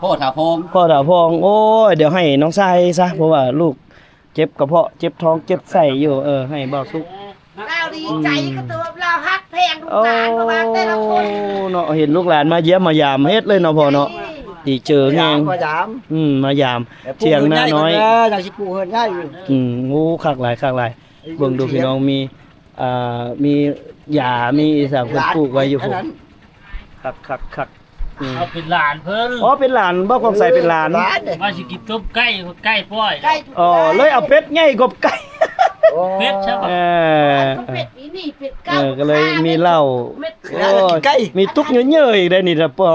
ພໍ່ຖາພອງ ພໍ່ຖາພອງ. ໂອ້ຍ ດຽວໃຫ້ນ້ອງຊາຍຊະ ເພາະວ່າລູກເຈັບກະເພາະ ເຈັບທ້ອງ ເຈັບໄສ້ຢູ່. ເອີ ໃຫ້ບ່າວສຸກ ລາວດີໃຈ ອືມ ກໍຕົວລາວຮັກແພງລູກຫຼານ ໂອ້ ເພາະວ່າແຕ່ລະຄົນເນາະ ເຫັນລູກຫຼານມາຢ້ຽມມາຢາມ ເຮັດເລີຍເນາະພໍ່ເນາະ ດີເຈີແຮງ ມາຢາມ ອືມ ມາຢາມ ຖຽງນານ້ອຍ ຍັງຊິປູເຮືອນໃຫຍ່ຢູ່. ອືມ ໂອ້ ຄັກຫຼາຍ ຄັກຫຼາຍ. ເບິ່ງດູພີ່ນ້ອງ ມີ ອ່າ ມີຢາ ມີອີ່ຫຍັງເພິ່ນປູກໄວ້ຢູ່ພຸ້ນ. ຄັກໆໆ ອືມ ເອົາເປັນຫຼານເພິ່ນ ອໍ ເປັນຫຼານ ບ່າວຄວາມໃສເປັນຫຼານ ເອີ ຫຼານ ວ່າຊິກິນຕົ້ມໄກ່ ໄກ່ປ່ອຍ ອໍ ເລີຍເອົາເປັດໃຫຍ່ກວ່າໄກ່ ເປັດຊະ ເອີ ເປັດນີ້ ເປັດເກົ່າ ເອີ ກໍເລີຍມີເຫຼົ້າ ໂອ້ຍ ມີຕຸກເຍີະໆອີກໄດ໋ນີ້ນະ ປອ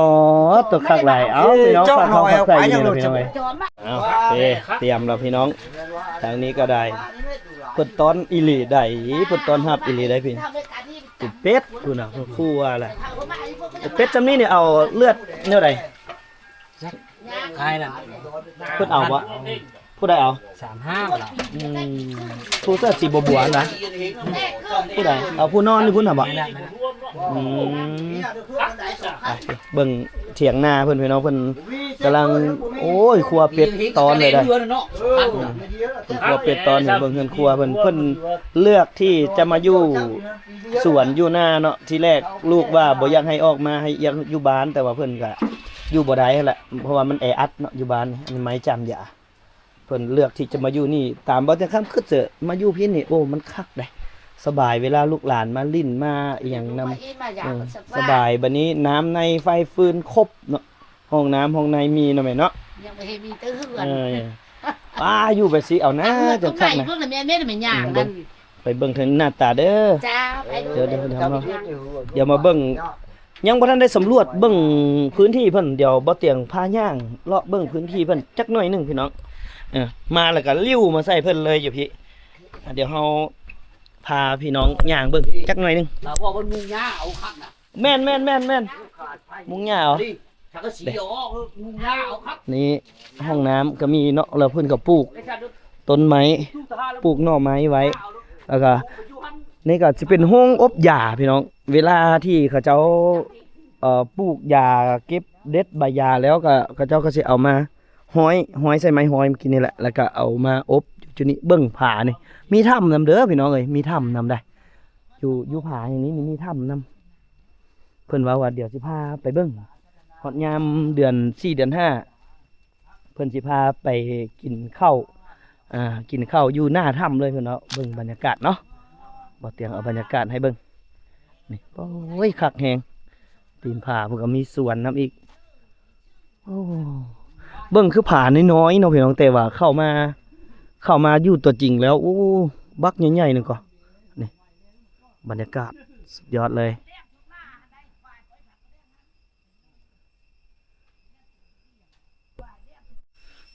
ດ ຕົວຄັກຫຼາຍ. ເອົາ ພີ່ນ້ອງ ຝາກຄວາມຂອບໃຈຢູ່ນີ້ນະ ພີ່ນ້ອງເອີຍ. ເອົາ ເອີ ຕຽມແລ້ວພີ່ນ້ອງ ທາງນີ້ກໍໄດ້ ເພິ່ນຕ້ອນອີ່ຫຼີໃດ໋ ເພິ່ນຕ້ອນຮັບອີ່ຫຼີໃດ໋ພີ່. ເປັດພຸ້ນນະ ຄົວລະ ເປັດຊ່ຳນີ້ນີ້ເອົາເລືອດແນວໃດ? ຂາຍນະ ເພິ່ນເອົາບໍ່? ຜູ້ໃດເອົາ? ສາມຫ້າ ອືມ ຜູ້ເສື້ອສີບົວໆນະ ຜູ້ໃດເອົາ? ຜູ້ນອນຢູ່ພຸ້ນນະບໍ່? ອືມ ອ່ະ ເບິ່ງຖຽງນາເພິ່ນ ພີ່ນ້ອງ ເພິ່ນກຳລັງ ໂອ້ຍ ຄົວເປັດຕ້ອນເລີຍໄດ໋. ອືມ ເພິ່ນຄົວເປັດຕ້ອນ ເຫັນເບິ່ງເຮືອນຄົວເພິ່ນ ເພິ່ນເລືອກທີ່ຈະມາຢູ່ສວນຢູ່ນາເນາະ. ທີແລກລູກວ່າບໍ່ຢາກໃຫ້ອອກມາ ໃຫ້ຢາກຢູ່ບ້ານ ແຕ່ວ່າເພິ່ນກະຢູ່ບໍ່ໄດ້ຫັ້ນແຫຼະ ເພາະວ່າມັນແອອັດເນາະ ຢູ່ບ້ານນີ້ ອັນນີ້ໄມ້ຈາມຢາ. ເພິ່ນເລືອກທີ່ຈະມາຢູ່ນີ້ ຕາມບ່າວຕຽງຄຳຄິດເສີ ມາຢູ່ພີ້ນີ້ ໂອ້ ມັນຄັກເດ້ ສະບາຍ ເວລາລູກຫຼານມາຫຼິ້ນມາອີ່ຫຍັງນຳ ເອີ ສະບາຍ. ບັດນີ້ນ້ຳໃນໄຟຟືນຄົບເນາະ ຫ້ອງນ້ຳຫ້ອງໃນມີເນາະແມ່ເນາະ ຍັງບໍ່ເຫັນມີແຕ່ເຮືອນ ເອີ ປ້າ ຢູ່ໄປຊິເອົານະ ເຮືອນກໍໃໝ່ ຈັງຄັກນະ ເບິ່ງລະແມ່ນ ແມ່ນແມ່ຍ່າງນັ້ນ ໄປເບິ່ງເຖິງໜ້າຕາເດີ. ເຈົ້າ ໄປເດີ ດຽວ ດຽວ ດຽວມາເບິ່ງ ຍັງບໍ່ທັນໄດ້ສຳຫຼວດເບິ່ງພື້ນທີ່ເພິ່ນ ດຽວບ່າວຕຽງພາຍ່າງເລາະເບິ່ງພື້ນທີ່ເພິ່ນຈັກໜ້ອຍໜຶ່ງພີ່ນ້ອງ. ເອີ ມາແລ້ວກໍລິ້ວມາໃສ່ເພິ່ນເລີຍຢູ່ພີ້. ດຽວເຮົາພາພີ່ນ້ອງຍ່າງເບິ່ງຈັກໜ້ອຍໜຶ່ງ. ແມ່ນ ແມ່ນ ແມ່ນ ມຸງຫຍ້າເອົາ ນີ້ຫ້ອງນ້ຳກໍມີເນາະ ແລ້ວເພິ່ນກໍປູກຕົ້ນໄມ້ ປູກໜໍ່ໄມ້ໄວ້ ແລ້ວກໍນີ້ກໍຊິເປັນໂຮງອົບຢາພີ່ນ້ອງ. ເວລາທີ່ເຂົາເຈົ້າ ເອີ ປູກຢາ ເກັບເດັດໃບຢາແລ້ວກໍ ເຂົາເຈົ້າກໍຊິເອົາມາ ຮ້ອຍ ຮ້ອຍໃສ່ໄມ້ຮ້ອຍເມື່ອກີ້ນີ້ແຫຼະ ແລ້ວກໍເອົາມາອົບຢູ່ຈຸດນີ້. ເບິ່ງຜານີ້ ມີຖ້ຳນຳເດີພີ່ນ້ອງເອີຍ ມີຖ້ຳນຳໄດ໋. ຢູ່ ຢູ່ຜາແຫ່ງນີ້ນີ້ມີຖ້ຳນຳ. ເພິ່ນເວົ້າວ່າດຽວຊິພາໄປເບິ່ງ ຮອດຍາມເດືອນສີ່ເດືອນຫ້າ ເພິ່ນຊິພາໄປກິນເຂົ້າ ອ່າ ກິນເຂົ້າຢູ່ໜ້າຖ້ຳເລີຍເພິ່ນເນາະ. ເບິ່ງບັນຍາກາດເນາະ ບ່າວຕຽງເອົາບັນຍາກາດໃຫ້ເບິ່ງນີ້. ໂອ້ຍ ຄັກແຮງ ຕີນຜາເພິ່ນກໍມີສວນນຳອີກ. ໂອ້ ເບິ່ງຄືຜານ້ອຍໆເນາະພີ່ນ້ອງ ແຕ່ວ່າເຂົ້າມາ ເຂົ້າມາຢູ່ຕົວຈິງແລ້ວ ໂອ້ ບັກໃຫຍ່ໆໜຶ່ງກໍ ນີ້ ບັນຍາກາດສຸດຍອດເລີຍ.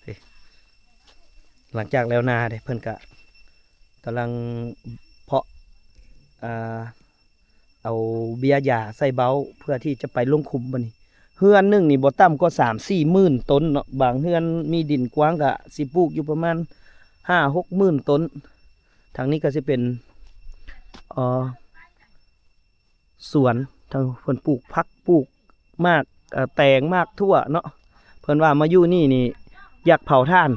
ນີ້ ຫຼັງຈາກແລ້ວນາເດ້ ເພິ່ນກະກຳລັງເພາະ ອ່າ ເອົາເບ້ຍຢາໃສ່ເບົ້າ ເພື່ອທີ່ຈະໄປລົງຂຸມ. ບັດນີ້ເຮືອນໜຶ່ງນີ້ບໍ່ຕ່ຳກວ່າສາມສີ່ໝື່ນຕົ້ນເນາະ ບາງເຮືອນມີດິນກວ້າງກະຊິປູກຢູ່ປະມານຫ້າຫົກໝື່ນຕົ້ນ. ທາງນີ້ກໍຊິເປັນ ເອີ ສວນ ທາງເພິ່ນປູກຜັກ ປູກໝາກ ເອີ ແຕງ ໝາກຖົ່ວເນາະ. ເພິ່ນວ່າມາຢູ່ນີ້ນີ້ ຢາກເຜົາຖ່ານ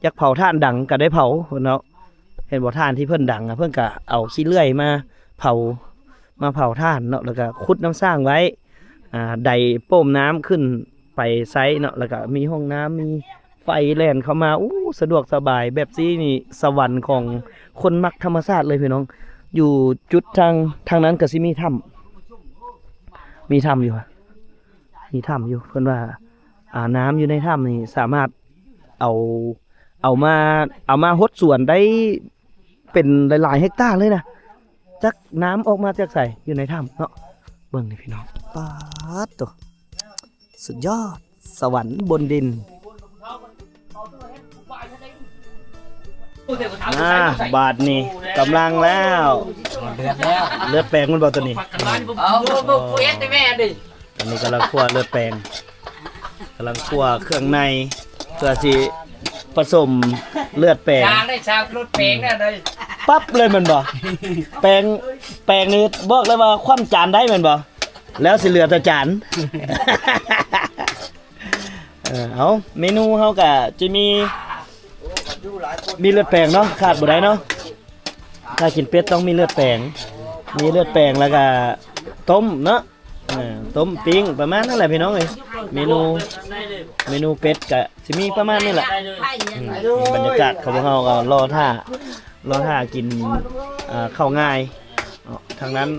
ຢາກເຜົາຖ່ານດັງກໍໄດ້ເຜົາເນາະ. ເຫັນບໍ່ ຖ່ານທີ່ເພິ່ນດັງ ເພິ່ນກໍເອົາຂີ້ເລື່ອຍມາເຜົາ ມາເຜົາຖ່ານເນາະ ແລ້ວກໍຂຸດນ້ຳສ້າງໄວ້ ອ່າ ໄດໂປ້ມນ້ຳຂຶ້ນໄປໃຊ້ເນາະ ແລ້ວກໍມີຫ້ອງນ້ຳ ມີ ໄຟແລ່ນເຂົ້າມາ ໂອ້ ສະດວກສະບາຍ ແບບຊີ້ນີ້ສະຫວັນຂອງຄົນມັກທຳມະຊາດເລີຍພີ່ນ້ອງ. ຢູ່ຈຸດທາງ ທາງນັ້ນກໍຊິມີຖ້ຳ ມີຖ້ຳຢູ່ ມີຖ້ຳຢູ່. ເພິ່ນວ່າ ອ່າ ນ້ຳຢູ່ໃນຖ້ຳນີ້ສາມາດເອົາ ເອົາມາ ເອົາມາຫົດສວນໄດ້ເປັນຫຼາຍໆເຮັກຕາເລີຍນະ. ຈັກນ້ຳອອກມາຈາກໃສ ຢູ່ໃນຖ້ຳເນາະ. ເບິ່ງນີ້ພີ່ນ້ອງ ປາດໂຕ ສຸດຍອດ ສະຫວັນບົນດິນ. ອ່າ ບາດນີ້ກຳລັງແລ້ວ ເດືອດແລ້ວ ເລືອດແປງມັນບໍ່ຕົວນີ້? ເອົາ ເຮັດແຕ່ແມ່ນີ້ ອັນນີ້ກຳລັງຂົ້ວເລືອດແປງ ກຳລັງຂົ້ວເຄື່ອງໃນ ເພື່ອຊິປະສົມເລືອດແປງ. ຈາງໄດ້ ຈາງເລືອດແປງແລ້ວເດ້ ປັບເລີຍແມ່ນບໍ່? ແປງ ແປງນີ້ບອກເລີຍວ່າຄວ່ຳຈານໄດ້ແມ່ນບໍ່? ແລ້ວຊິເຫຼືອແຕ່ຈານ. ເອີ ເອົາ ເມນູເຮົາກະຈະມີ ມີເລືອດແປງເນາະ ຂາດບໍ່ໄດ້ເນາະ. ຖ້າກິນເປັດຕ້ອງມີເລືອດແປງ ມີເລືອດແປງ ແລ້ວກະຕົ້ມເນາະ. ເອີ ຕົ້ມ ປີ້ງ ປະມານນັ້ນແຫຼະພີ່ນ້ອງເອີຍ. ເມນູ ເມນູເປັດກະຊິມີປະມານນີ້ແຫຼະ. ອືມ ບັນຍາກາດຂອງພວກເຮົາກໍລໍຖ້າ ລໍຖ້າກິນ ອ່າ ເຂົ້າງາຍເນາະ. ທາງນັ້ນ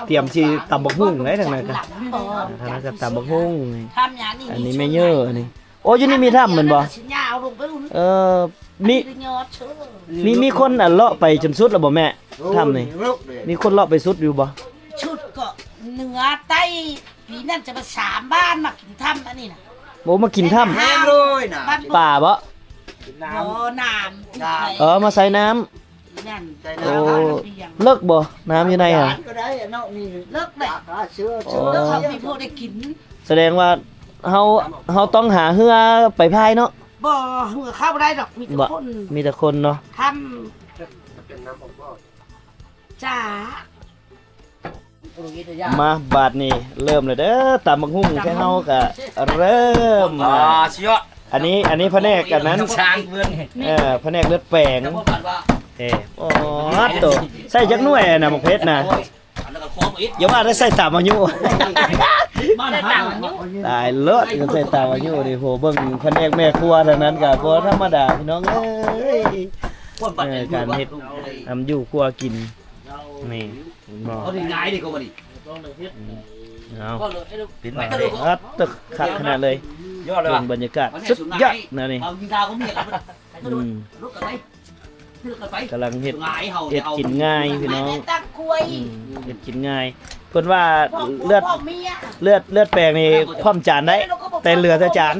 ຕຽມຊິຕຳບັກຫຸ່ງໄດ໋ ທາງນັ້ນກໍ ອ່າ ທາງນັ້ນກໍຕຳບັກຫຸ່ງ. ອັນນີ້ແມ່ເຍີ້ ອັນນີ້ ໂອ້ ຢູ່ນີ້ມີຖ້ຳແມ່ນບໍ່? ເອີ ມີ ມີ ມີຄົນ ອັນ ເລາະໄປຈົນສຸດແລ້ວບໍ່ແມ່? ໂອ້ຍ ຖ້ຳນີ້ ມີຄົນເລາະໄປສຸດຢູ່ບໍ່? ສຸດກໍເໜືອໃຕ້ ປີນັ້ນຈະມາສາມບ້ານມາກິນຖ້ຳອັນນີ້ນະ. ໂອ້ ມາກິນຖ້ຳ ແມ່ນເລີຍນະ. ປ່າບໍ່? ບໍ່ ນ້ຳ ນ້ຳ ເອີ ມາໃສ່ນ້ຳ. ນັ້ນ ໂອ້ ເລິກບໍ່? ນ້ຳຢູ່ໃນຫະ? ກໍໄດ້ເນາະ ມີເລິກແຫຼະ ເສືອ ເສືອ ເຮົາມີພໍໄດ້ກິນ. ສະແດງວ່າເຮົາ ເຮົາຕ້ອງຫາເຮືອໄປພາຍເນາະ. ບໍ່ ເຮືອເຂົ້າບໍ່ໄດ້ດອກ ມີແຕ່ຄົນ ມີແຕ່ຄົນເນາະ. ຖ້ຳ ຈ້າ ມາ ບາດນີ້ເລີ່ມແລ້ວເດີ ຕຳບັກຫຸ່ງ ຕຳບັກຫຸ່ງ ແຕ່ເຮົາກະເລີ່ມ ອ່າ ສຸດຍອດ. ອັນນີ້ ອັນນີ້ພະແນກອັນນັ້ນ ເອີ ພະແນກເລືອດແປງ. ເອີ ໂອ້ ໂຕ ໃສ່ຈັກໜ່ວຍນະ ໝາກເຜັດນະ? ຢ່າວ່າແຕ່ໃສ່ຕາມອາຍຸ ຕາຍໂລດ ໃສ່ຕາມອາຍຸນີ້. ໂຫ ເບິ່ງພະແນກແມ່ຄົວທາງນັ້ນກະບໍ່ທຳມະດາ ພີ່ນ້ອງເອີຍ. ເອີ ການເຮັດ ອຳ ຢູ່ຄົວກິນ ນີ້ ເຫັນບໍ່? ເອົາໄດ້ງ່າຍເດ້ ເຂົາວ່ານີ້ ອືມ ເອົາ ເປັນໄປ ອັດ ຄັກຂະໜາດເລີຍ. ຍອດເລີຍ ເບິ່ງບັນຍາກາດ ສຸດຍອດແນວນີ້. ອືມ ກຳລັງເຮັດ ເຮັດກິນງ່າຍພີ່ນ້ອງ ເຮັດກິນງ່າຍ. ເພິ່ນວ່າເລືອດ ເລືອດ ເລືອດແປງນີ້ຄວ່ຳຈານໄດ້ ແຕ່ເຫຼືອແຕ່ຈານ.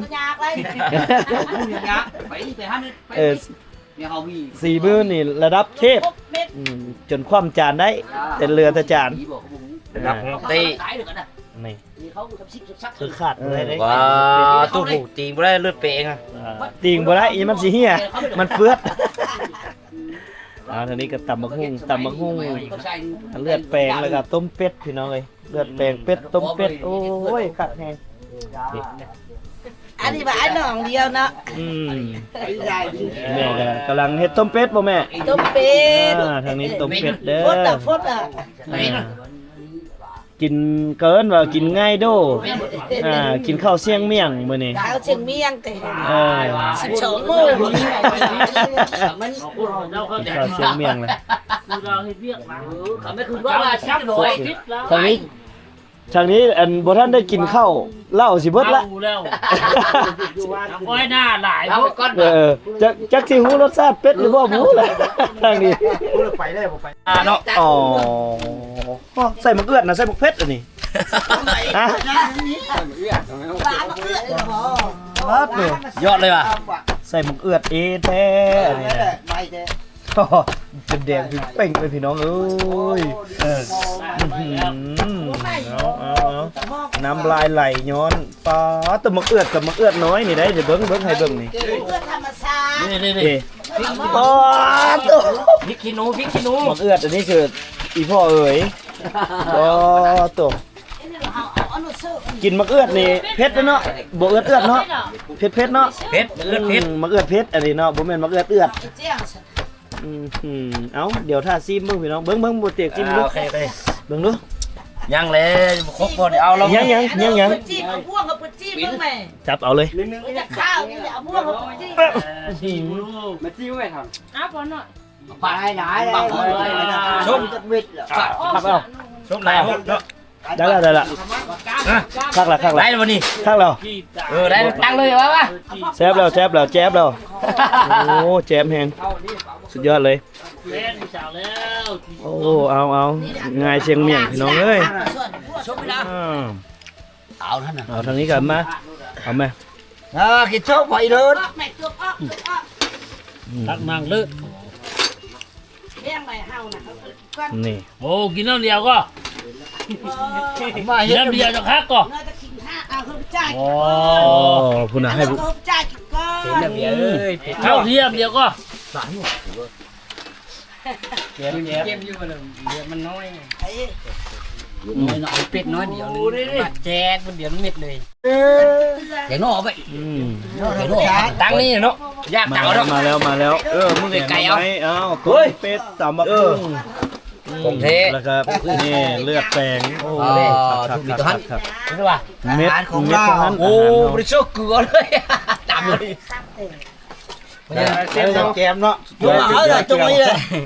ເອີ ສີມືນີ້ລະດັບເທບ ອືມ ຈົນຄວ່ຳຈານໄດ້ ແຕ່ເຫຼືອແຕ່ຈານ ລະດັບເທບ ນີ້ ຄືຂາດບໍ່ໄດ້ເດ້. ວ້າ ຕູ້ ຕີງບໍ່ໄດ້ເລືອດແປງອະ ຕີງບໍ່ໄດ້ ອີ່ມັນຊິເຫ່ຍ ມັນເຟືອດ. ອ່າ ທາງນີ້ກໍຕຳບັກຫຸ່ງ ຕຳບັກຫຸ່ງ ເລືອດແປງ ແລ້ວກໍຕົ້ມເປັດ ພີ່ນ້ອງເອີຍ. ເລືອດແປງເປັດ ຕົ້ມເປັດ ໂອ້ຍ ຄັກແຮງ. ອັນນີ້ວ່າອ້າຍນ້ອງດຽວເນາະ ອືມ ແມ່ກໍກຳລັງເຮັດຕົ້ມເປັດບໍ່ແມ່? ຕົ້ມເປັດ ອ່າ ທາງນີ້ຕົ້ມເປັດເດີ ຟົດລະ ຟົດລະ ອ່າ ກິນ ເອີ້ນວ່າກິນງ່າຍໂດ ອ່າ ກິນເຂົ້າຊຽງມ້ຽງມື້ນີ້ ເຂົ້າຊຽງມ້ຽງເດ້ ເອີ ສິບສອງໂມງ ກິນເຂົ້າຊຽງມ້ຽງແລ້ວ ທາງນີ້ ທາງນີ້ ອັນບໍ່ທັນໄດ້ກິນເຂົ້າ ເຫຼົ້າຊິເບິດລະ ເຫຼົ້າແລ້ວ ອ້ອຍໜ້າຫຼາຍ ເອີ ຈັກ ຈັກຊິຮູ້ລົດຊາດເປັດຫຼືບໍ່ ບໍ່ຮູ້ລະ ທາງນີ້ ໄປໄດ້ບໍ່ໄປ ອ່າ ເນາະ ອໍ ໃສ່ໝາກເອືອດນະ ໃສ່ໝາກເຜັດອັນນີ້ ຮະ ຍອດເລີຍວ່າ ໃສ່ໝາກເອືອດເອແທ້ອັນນີ້ນະ ຈົນແດງເປັ່ງເລີຍພີ່ນ້ອງເອີຍ ເອີ ອື ເອົາ ເອົາ ເອົາ ນ້ຳລາຍໄຫຼຍ້ອນ ປາດ ແຕ່ໝາກເອືອດກັບໝາກເອືອດນ້ອຍນີ້ໄດ໋ ເບິ່ງ ເບິ່ງ ໃຫ້ເບິ່ງນີ້ ເອືອດທຳມະຊາດ ນີ້ ນີ້ ນີ້ ປາດ ພິກຂີ້ໜູ ພິກຂີ້ໜູ ໝາກເອືອດອັນນີ້ຄື ອີພໍ່ເອີຍ ໂອ້ໂຕ ກິນໝາກເອືອດນີ້ເຜັດເນາະ ບໍ່ເອືອດເນາະ ເຜັດໆເນາະ ເຜັດ ໝາກເອືອດເຜັດ ອືມ ໝາກເອືອດເຜັດອັນນີ້ເນາະ ບໍ່ແມ່ນໝາກເອືອດເອືອດ ອືມ ເອົ້າ ດຽວຖ້າຊີມເບິ່ງພີ່ນ້ອງ ເບິ່ງ ເບິ່ງ ບໍ່ຕຽກຊີມເບິ່ງ ອ່າ ໂອເຄ ໂອເຄ ເບິ່ງດູ ຍັງແຫຼະ ຄົບບໍ່ໄດ້ເອົາແລ້ວ ຍັງ ຍັງ ຍັງ ຍັງ ຈີບ ເອົາບ່ວງເອົາປືນຈີບເບິ່ງແມ່ ຈັບເອົາເລີຍ ເອົາບ່ວງເອົາປືນຈີບ ມາຈີບແມ່ ເອົາບໍ່ເນາະ ປາຫຼາຍໆ ຊົມ ເອົາ ຊົມຫຼາຍເນາະ ໄດ້ລະ ໄດ້ລະ ຄັກລະ ຄັກລະ ໄດ້ລະບັດນີ້ ຄັກແລ້ວ ເອີ ໄດ້ ຕັ້ງເລີຍວ່າ ວ່າ ແຊບແລ້ວ ແຊບແລ້ວ ແຈບແລ້ວ ໂອ້ ແຈບແຮງ ສຸດຍອດເລີຍ ໂອ້ ເອົາ ເອົາ ງ່າຍຊຽງມ້ຽງ ພີ່ນ້ອງເອີຍ ອ່າ ເອົາຫັ້ນນະ ເອົາທາງນີ້ກັນມາ ເອົາແມ່ ອ່າ ກິນໂຊບບໍ່ອີ່ເລີດ ຕັກມາເລີດ ນີ້ ໂອ້ ກິນນ້ຳດຽວກໍ ມາເຮັດ ກິນນ້ຳດຽວຈະຄັກກໍ ໂອ້ ພຸ້ນນະ ໃຫ້ ເຂົ້າທຽມດຽວກໍ ເຈັບ ເຈັບຢູ່ ເລືອດມັນນ້ອຍ ນ້ອຍເນາະ ເອົາເປັດນ້ອຍດຽວໜຶ່ງ ມາແຈກເບິດດຽວເມັດເລີຍ ເອີ ຢ່າງນ້ອຍເອົາໄປ ອືມ ຢ່າງນ້ອຍ ຕັ້ງນີ້ເນາະ ຢາກເອົາເນາະ ມາແລ້ວ ມາແລ້ວ ເອີ ມຶງໄກໆເອົາ ເອົາ ເອົາ ເຮີ້ຍ ເປັດຕຳບັກຫຸ່ງ ຂອງແທ້ ອືມ ແລ້ວກໍ ນີ້ ເລືອດແປງ ໂອ້ ອ່າ ຖືກມີຕົວຫັ້ນ ເຫັນບໍ່ ເມັດ ອາຫານຂອງລາວ ເມັດຂອງຫັ້ນ ໂອ້ ອາຫານເຮົາ ບໍ່ໄດ້ເຊີເກືອເລີຍ ຕຳເລີຍ ແຈມເນາະ ຈົງມາ ເອີ ຈົງມາ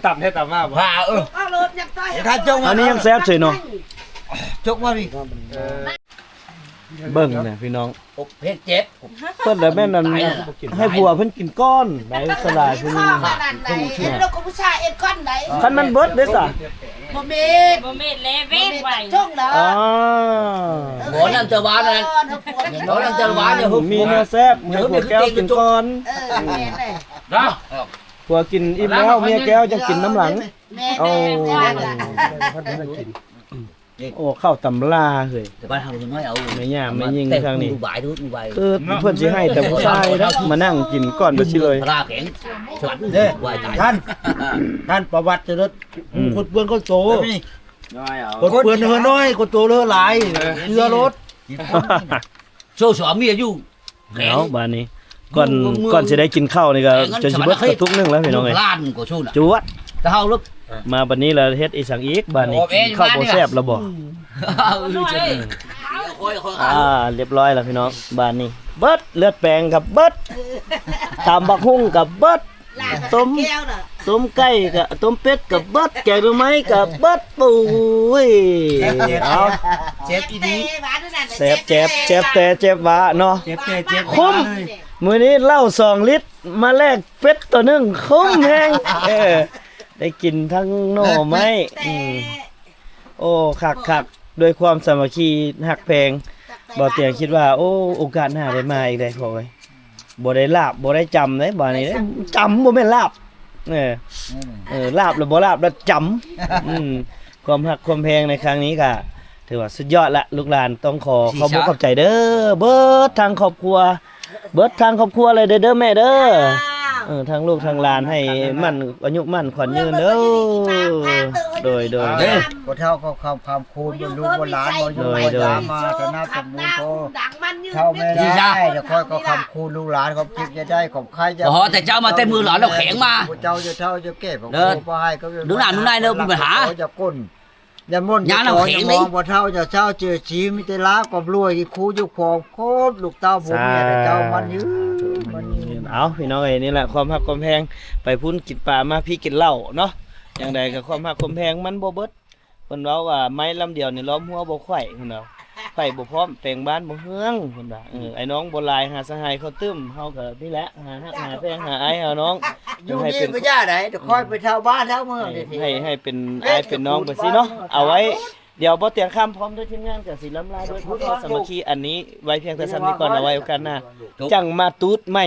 ຕຳແທ້ຕຳມາບໍ່ ເອີ ເອົາໂລດ ຍັງຕໍ່ ຖ້າຈົງມາ ອັນນີ້ຍັງແຊບເສີຍເນາະ ຈົງມາພີ່ ເອີ ເບິ່ງນະພີ່ນ້ອງ ອົບເຮັດເຈັບ ເພິ່ນລະແມ່ນອັນ ໃຫ້ຜົວເພິ່ນກິນກ່ອນໄດ໋ ສະຫຼາຍຜູ້ນີ້ ເຮັດລູກຜູ້ຊາຍເຮັດກ່ອນໄດ໋ ຄັນມັນເບິດເດ້ສະ ບໍ່ແມ່ນ ບໍ່ແມ່ນແລະ ເວັ້ນໄວ້ ຈົງເນາະ ອ່າ ບໍ່ນຳຈະຫວານນັ້ນ ບໍ່ນຳຈະຫວານ ມີແນວແຊບ ໃຫ້ຜົວແກ້ວກິນກ່ອນ ເອີ ແມ່ນເລີຍ ນະ ຜົວກິນອີ່ມແລ້ວ ເມຍແກ້ວຈັ່ງກິນນຳຫຼັງ ແມ່ນ ເອົາ ແມ່ນ ແມ່ນ ແມ່ນ ໂອ້ ເຂົ້າຕຳລາເຮີ້ຍ ແຕ່ບ້ານເຮົານ້ອຍເອົາ ແມ່ຍ່າແມ່ຍິງທາງນີ້ ບາຍດູບາຍ ເອີ ເພິ່ນຊິໃຫ້ແຕ່ຜູ້ຊາຍເດ້ ມານັ່ງກິນກ່ອນແບບຊີ້ເລີຍ ເດ້ ທ່ານ ທ່ານປະຫວັດຈະເລີດ ອືມ ຄົນເປື້ອນຄົນໂຕ ຄົນເປື້ອນເຮີນ້ອຍ ຄົນໂຕເຮີຫຼາຍ ເຊືອໂລດ ໂຊສອງເມຍຢູ່ ເອົາ ບາດນີ້ ກ່ອນ ກ່ອນຊິໄດ້ກິນເຂົ້ານີ້ກໍຈົນຊິເບິດກະຕຸກໜຶ່ງແລ້ວພີ່ນ້ອງເອີຍ ຈວດ ມາບາດນີ້ລະເຮັດອີ່ຫຍັງອີກບາດນີ້ ກິນເຂົ້າບໍ່ແຊບລະບໍ່ ອ່າ ລຽບຮ້ອຍລະພີ່ນ້ອງ ບາດນີ້ເບິດ ເລືອດແປງກໍເບິດ ຕຳບັກຫຸ່ງກໍເບິດ ຕົ້ມ ຕົ້ມໄກ່ກະ ຕົ້ມເປັດກະເບິດ ແກງໜໍ່ໄມ້ກະເບິດ ໂອ້ຍ ເຈັບ ເອົາ ເຈັບອີ່ຫຼີ ແຊບ ເຈັບ ເຈັບແຕ່ເຈັບຫວາເນາະ ເຈັບແຕ່ເຈັບຫວາ ຄຸ້ມ ມື້ນີ້ເຫຼົ້າສອງລິດ ມາແລກເປັດໂຕໜຶ່ງ ຄຸ້ມແຮງ ເອີ ໄດ້ກິນທັງໜໍ່ໄມ້ ອືມ ໂອ້ ຄັກໆ ດ້ວຍຄວາມສາມັກຄີຮັກແພງ ບ່າວຕຽງຄິດວ່າ ໂອ້ ໂອກາດໜ້າໄດ້ມາອີກເດ້ພໍ່ເອີຍ ບໍ່ໄດ້ລາບ ບໍ່ໄດ້ຈຳເດ້ ບາດນີ້ເດ້ ຈຳບໍ່ແມ່ນລາບ ເອີ ເອີ ລາບລະບໍ່ລາບລະຈຳ ອືມ ຄວາມຮັກຄວາມແພງໃນຄັ້ງນີ້ກະຖືວ່າສຸດຍອດລະ ລູກຫຼານຕ້ອງຂໍຂອບອົກຂອບໃຈເດີ ເບິດທັງຄອບຄົວ ເບິດທັງຄອບຄົວເລີຍເດີ ເດີແມ່ເດີ ເອີ ທັງລູກທັງຫຼານໃຫ້ໝັ້ນ ອາຍຸໝັ້ນຂວັນຍືນເດີ. ໂດຍໂດຍ ເອີ ບໍ່ເຖົ້າກໍຄຳຄຳຄູນ ບໍ່ລູກບໍ່ຫຼານ ບໍ່ຢູ່ບໍ່ຢາມມາສະໜັບສະໜູນ ພໍ່ເຖົ້າແມ່ຍາຍ ແລ້ວຂ້ອຍກໍຄຳຄູນລູກຫຼານ ຂອບຈິດຈະໄດ້ຂອບໃຄ ບໍ່ຮອດແຕ່ເຈົ້າມາແຕ່ມື້ຫຼານແລ້ວແຂງມາ ເຈົ້າຈະເຖົ້າຈະແກ່ ເດີ ບໍ່ໃຫ້ກໍ ດູໜ້າດູນາຍເດີ ຜູ້ບັນຫາ ຢ່າກົ້ນ ຢ່າມົນ ຢ່ານຳແຂງ ບໍ່ເຖົ້າຢ່າເຊົາເຈື່ອຊີ ມີແຕ່ລາບກັບລວຍ ຄູຢູ່ຂອງຄົບ ລູກເຕົ້າຜົວເມຍເຈົ້າ ມັນຍືນ ມັນຍືນ ເອົາ ພີ່ນ້ອງເອີຍ ນີ້ແຫຼະຄວາມຮັກຄວາມແພງ ໄປພຸ້ນກິນປາ ມາພີ້ກິນເຫຼົ້າເນາະ ຈັ່ງໃດກໍຄວາມຮັກຄວາມແພງມັນບໍ່ເບິດ ເພິ່ນເວົ້າວ່າ ໄມ້ລຳດຽວນີ້ລ້ອມຫົວບໍ່ໄຂວ້ ເພິ່ນວ່າ ໄຂວ້ບໍ່ພ້ອມ ແປງບ້ານບໍ່ເຮືອງ ເພິ່ນວ່າ ເອີ ອ້າຍນ້ອງບໍ່ຫຼາຍ ຫາສະຫາຍເຂົ້າຕື່ມ ເຮົາກໍນີ້ແຫຼະ ຫາຮັກຫາແພງ ຫາອ້າຍຫານ້ອງ ຢູ່ນີ້ກໍຢ່າໄດ້ ຂ້ອຍໄປເຊົ່າບ້ານເຊົ່າເມືອງ ໃຫ້ ໃຫ້ເປັນອ້າຍເປັນນ້ອງໄປຊີ້ເນາະ ເອົາໄວ້ ດຽວບໍ່ຕຽງຄຳພ້ອມດ້ວຍທີມງານກໍຊິລຳລາດ້ວຍຄວາມສາມັກຄີ ອັນນີ້ໄວ້ພຽງແຕ່ສ່ຳນີ້ກ່ອນ ເອົາໄວ້ໂອກາດໜ້າ ຈົບ ຈັ່ງມາຕູດໃໝ່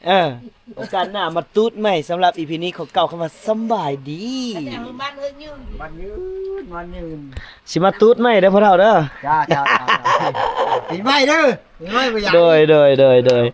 ເອີ ໂອກາດໜ້າມາຕູດໃໝ່ ສຳລັບອີພີນີ້ຂໍກ່າວຄຳວ່າສຳບາຍດີ ມັນເອີຍຍືນ ມັນຍືນ ມັນຍືນ ຊິມາຕູດໃໝ່ເດີພໍ່ເຖົ້າເດີ ຈ້າ ຈ້າ ຈ້າ ປີໃໝ່ເດີ ປີໃໝ່ບໍ່ຢາກ ໂດຍ ໂດຍ ໂດຍ ໂດຍ